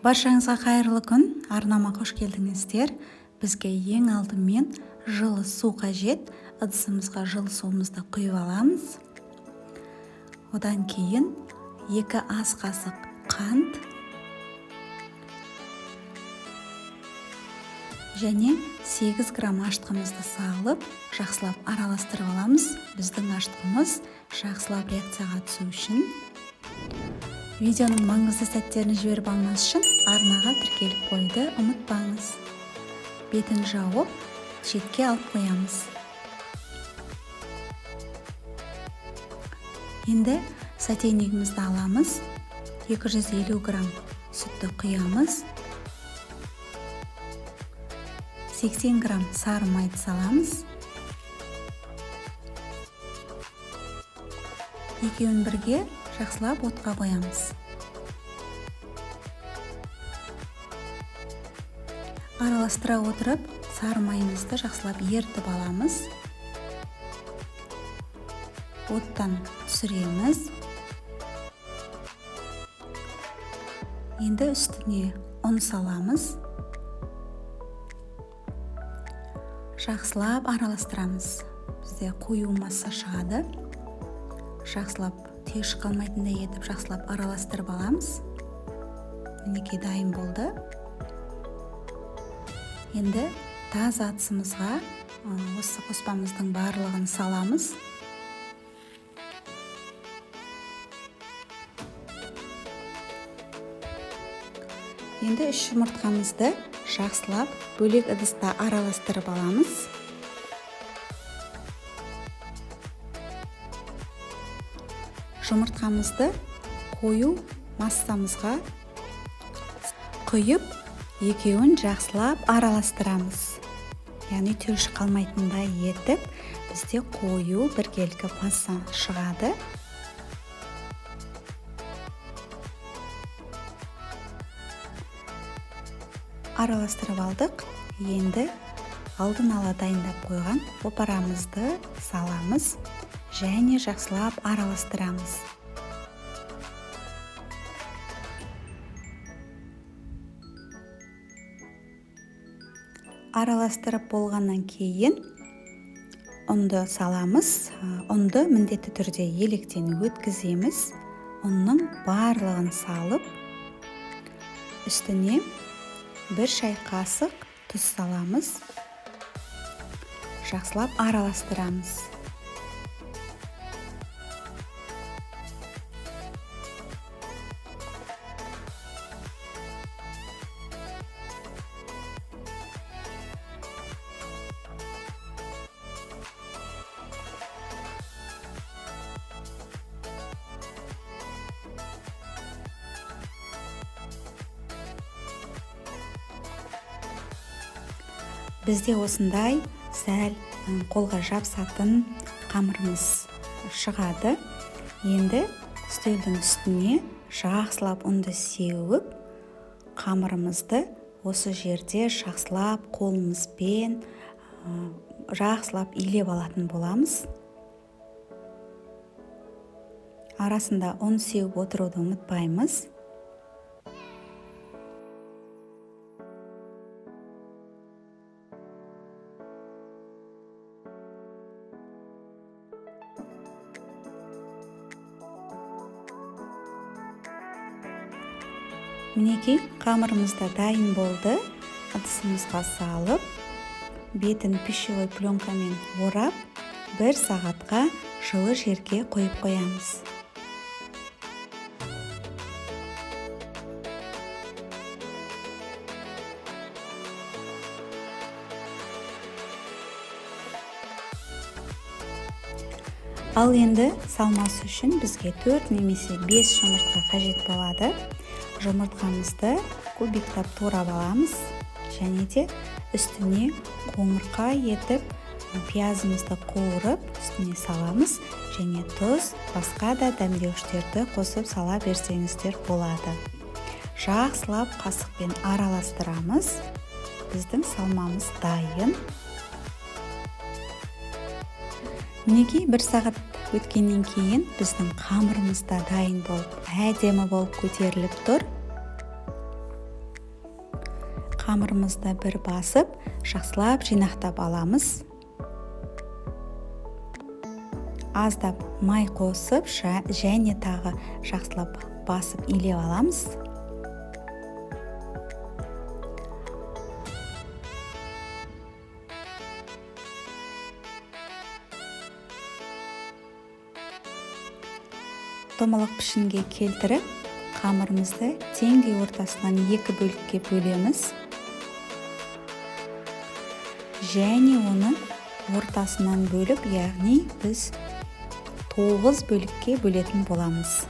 Баршаңызға қайырлы күн, арнама қош келдіңіздер. Бізге ең алдымен жылы су қажет. Ыдысымызға жылы суымызды құйып аламыз. Одан кейін 2 ас қасық қант және 8 грамм ашытқымызды салып, жақсылап араластырып аламыз. Біздің ашытқымыз жақсылап реакцияға түсу үшін. Видеоның маңызды сәттерін жіберіп алмас үшін арнаға тіркеліп қоюды ұмытпаңыз. Бетін жауып, шетке алып қоямыз. Енді сотейнигімізді аламыз. 250 грамм сүтті құямыз. 80 грамм сары майды саламыз. Екеуін бірге жақсылап отқа қоямыз. Араластыра отырып, сары майымызды жақсылап ерітіп аламыз. Оттан түсіреміз. Енді үстіне ұн саламыз. Жақсылап араластырамыз. Бізде қою масса шығады. Жақсылап түйіршік қалмайтындай етіп жақсылап араластырып аламыз. Мінекей дайын болды. Енді таза ыдысымызға осы қоспамыздың барлығын саламыз. Енді 3 жұмыртқамызды жақсылап бөлек ыдыста араластырып аламыз. Жұмыртқамызды қою массамызға құйып, екеуін жақсылап араластырамыз. Яғни түйіршік қалмайтындай етіп, бізде қою біркелкі масса шығады. Араластырып алдық. Енді алдын ала дайындап қойған опарамызды саламыз және жақсылап араластырамыз. Араластырып болғаннан кейін ұнды саламыз. Ұнды міндетті түрде електен өткіземіз. Ұнның барлығын салып, үстіне 1 шай қасық тұз саламыз. Жақсылап араластырамыз. Бізде осындай сәл қолға жабысатын қамырымыз шығады. Енді үстелдің үстіне жақсылап ұнды сеуіп, қамырымызды осы жерде жақсылап қолымызбен жақсылап илеп алатын боламыз. Арасында ұн сеуіп отыруды ұмытпаймыз. Мінекей қамырымыз да дайын болды. Ыдысымызға салып, бетін пищевой пленкамен орап, 1 сағатқа жылы жерге қойып қоямыз. Ал енді салмасы үшін бізге 4 немесе 5 жұмыртқа қажет болады. Жұмыртқамызды кубиктап турап аламыз және де үстіне қоңырқай етіп пиязымызды қуырып үстіне саламыз және тұз, басқа да дәмдеуіштерді қосып сала берсеңіздер болады. Жақсылап қасықпен араластырамыз. Біздің салмамыз дайын. Мінекей 1 сағат өткеннен кейін біздің қамырымыз да дайын болып, әдемі болып көтеріліп тұр. Қамырымызды бір басып, жақсылап жинақтап аламыз. Аздап май қосып, және тағы жақсылап басып илеп аламыз. Домалақ пішінге келтіріп, қамырымызды теңдей ортасынан екі бөлікке бөлеміз. Және оны ортасынан бөліп, яғни біз 9 бөлікке бөлетін боламыз.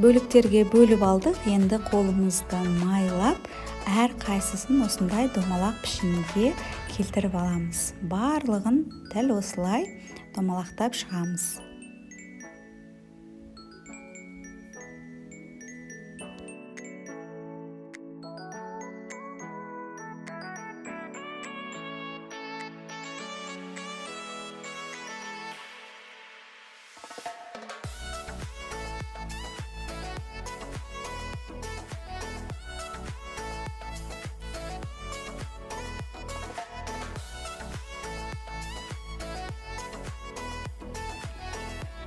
Бөліктерге бөліп алдық. Енді қолымызды майлап, әр қайсысын осындай домалақ пішінге келтіріп аламыз. Барлығын дәл осылай домалақтап шығамыз.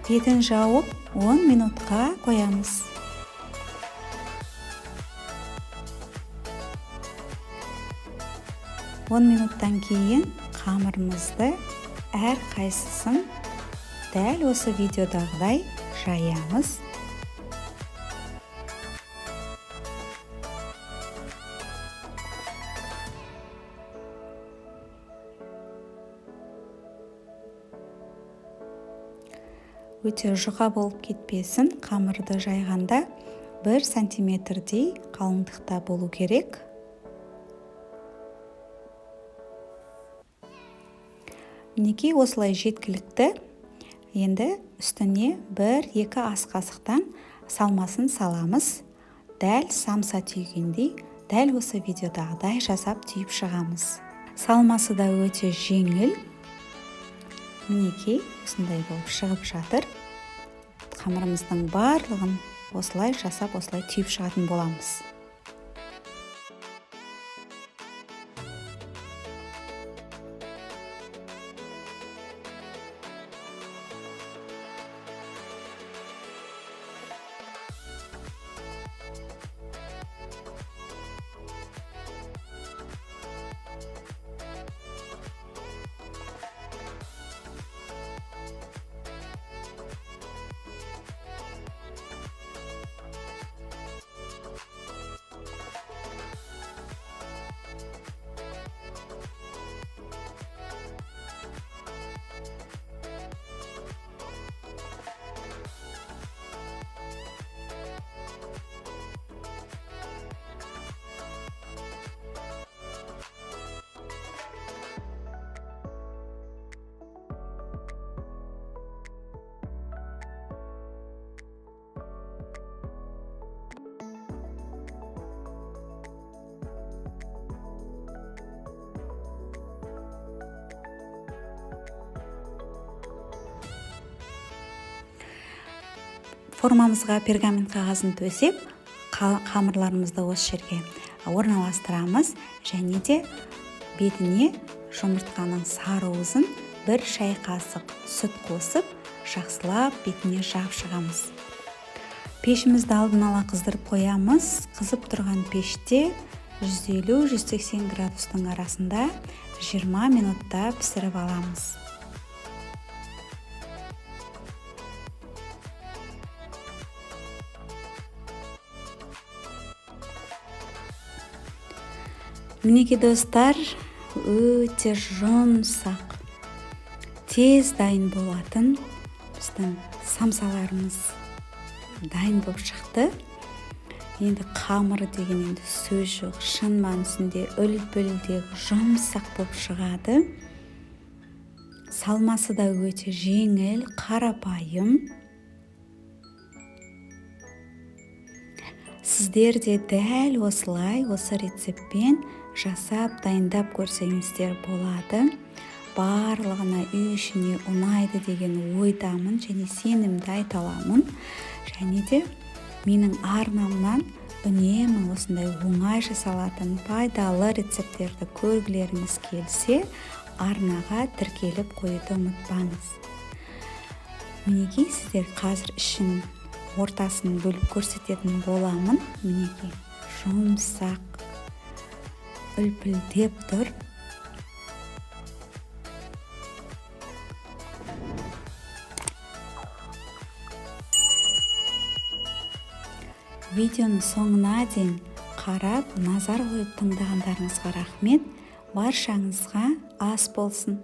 Бетін жауып 10 минутқа қоямыз. 10 минуттан кейін қамырымызды әр қайсысын дәл осы видеодағыдай жаямыз. Өте жұқа болып кетпесін, қамырды жайғанда 1 сантиметрдей қалыңдықта болу керек. Мінекей осылай жеткілікті. Енді үстіне 1-2 ас қасықтан салмасын саламыз. Дәл самса түйгендей, дәл осы видеодағыдай жасап түйіп шығамыз. Салмасы да өте жеңіл. Мінекей осындай болып шығып жатыр. Қамырымыздың барлығын осылай жасап, осылай түйіп шығатын боламыз. Формамызға пергамент қағазын төсеп, қамырларымызды осы жерге орналастырамыз және де бетіне жұмыртқаның сары уызын 1 шай қасық сүт қосып, жақсылап бетіне жағып шығамыз. Пешімізді алдын ала қыздырып қоямыз. Қызып тұрған пеште 150-180 градустың арасында 20 минутта пісіріп аламыз. Мінекей достар, өте жұмсақ, тез дайын болатын біздің самсаларымыз дайын болып шықты. Енді қамыры деген енді сөз жоқ, шын мәнісінде үлпілдек жұмсақ болып шығады. Салмасы да өте жеңіл, қарапайым. Сіздер де дәл осылай осы рецептпен жасап, дайындап көрсеңіздер болады. Барлығына үй ішіне ұнайды деген ойдамын және сенімді айта аламын. Және де менің арнамнан үнемі осындай оңай жасалатын пайдалы рецепттерді көргілеріңіз келсе, арнаға тіркеліп қоюды ұмытпаңыз. Мінекей, сіздер қазір ішін ортасын бөліп көрсететін боламын. Мінекей, жұмсақ, үлпілдеп тұр. Видеоның соңына дейін қарап, назар қойып тыңдағандарыңызға рахмет. Баршаңызға ас болсын.